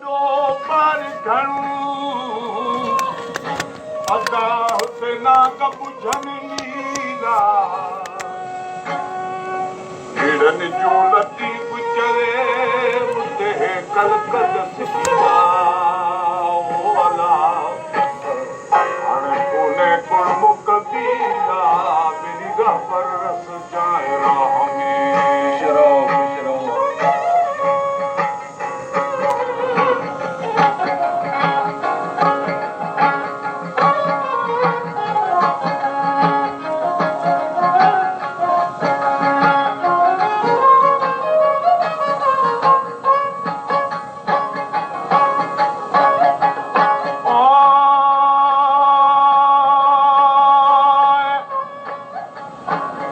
دو بار گھنو ادا حسینا کا بجھن لیلا۔ میڑن جو لتی گجرے مجھے کل کل سکھا والا۔ ہن کونے کڑ مکدیلا میری راہ پر رس جائے راہ میں۔ شراب، شراب۔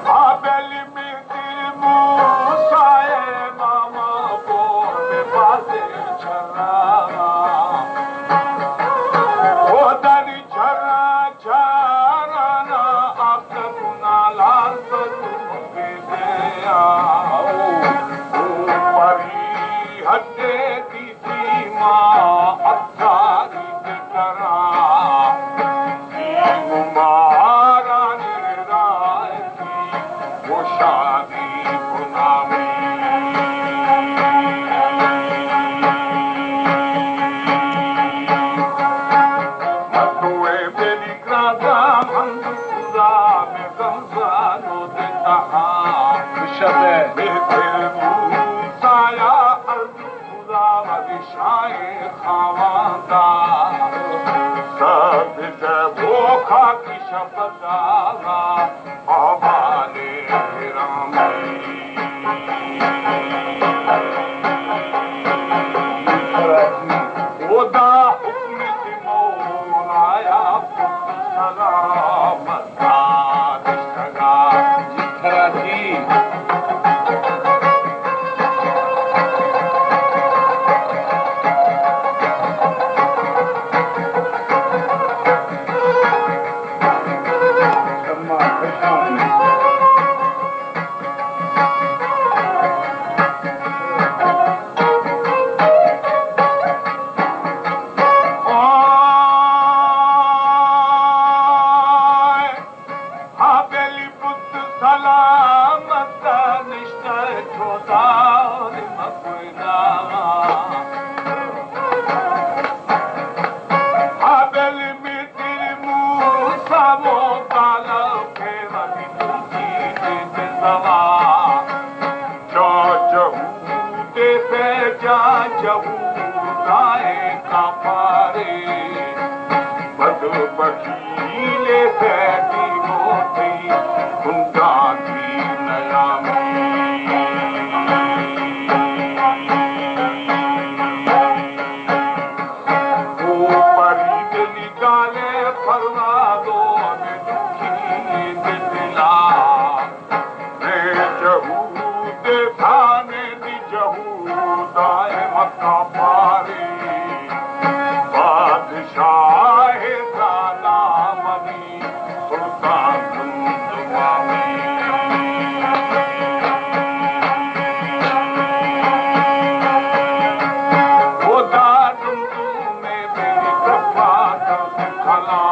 آبل مدر موسیٰ ماما بور بازے چرانا۔ او دانی چرا چرانا آخت گنا لال بدو بیدے آؤ۔ او پری ہڈے دی دیما اتاری بکرا، دیم مارا نرائتی و شادی کنامی۔ متوے بلی گرادا من خدا میں گمزانو دیتا ہاں۔ خوش آمدے۔ بہتر موسیٰ یا خدا وتی شاہ خاواندا، سر بزہ وہ خاکی شپدالا احوال گرامی۔ خدا حکم مولایا پت سلامت۔ ہابیلی پت سلامت نشتہ چو ظالم گوینا۔ ہابیلی مدر موسیٰ و کالا پیما بی دوکی دیتے زوا۔ جا جہود پہ جا جہودائے کافارے، بد بخیلے پہ دیمو تئی کنڈاں دی نیامی۔ او پری دلی گالے پروادو ہمیں دکھی دلا۔ اے جہود تھانے دی جہودائے مکہ پاری، بادشاہ زانا منی سلطان دمدمانی۔ خدا دمدمے میری کفا کلا۔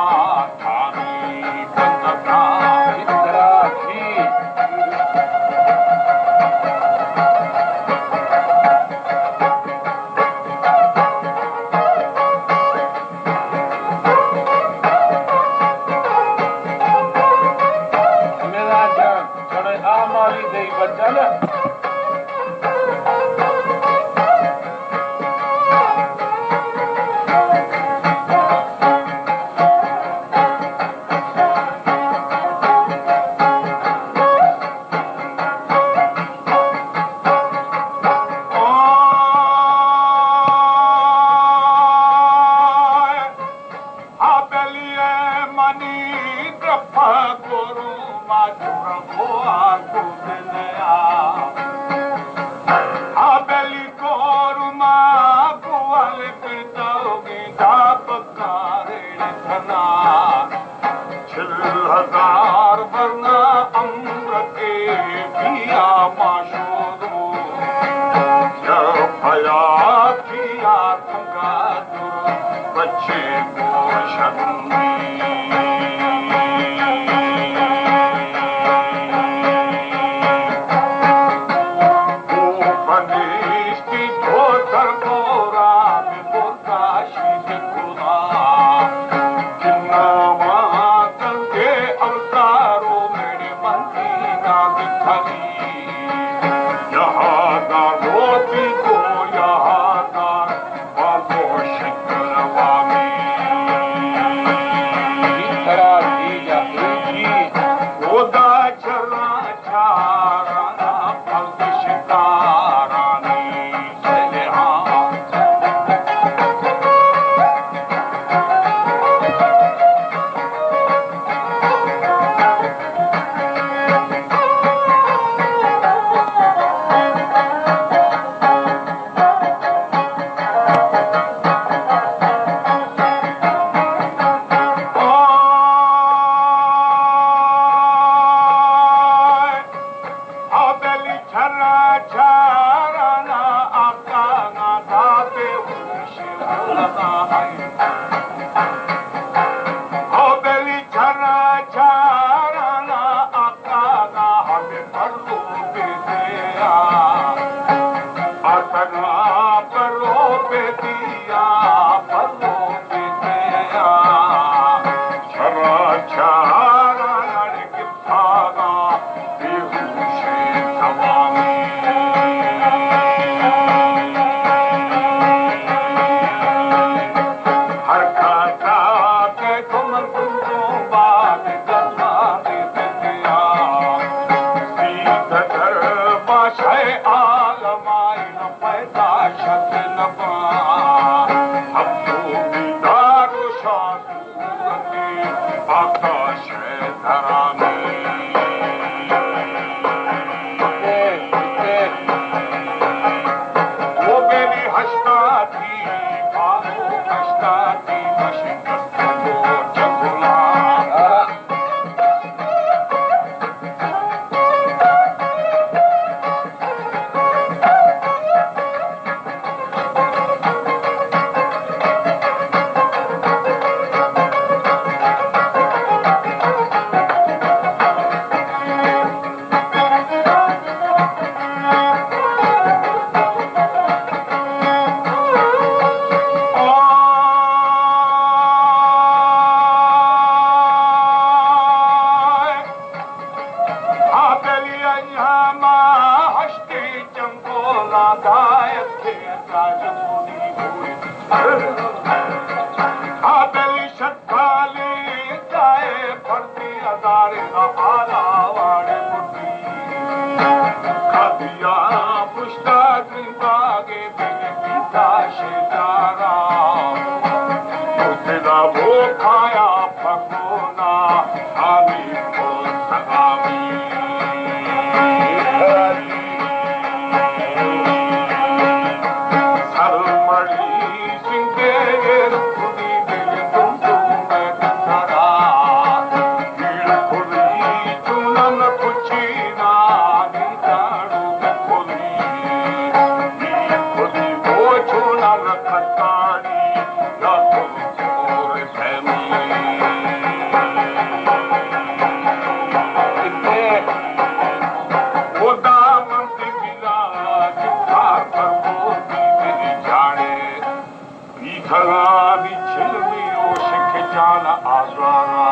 خداوند بلا جتا پر بودی دل جانے، بیتگانی چلمی و شک جان آزارا۔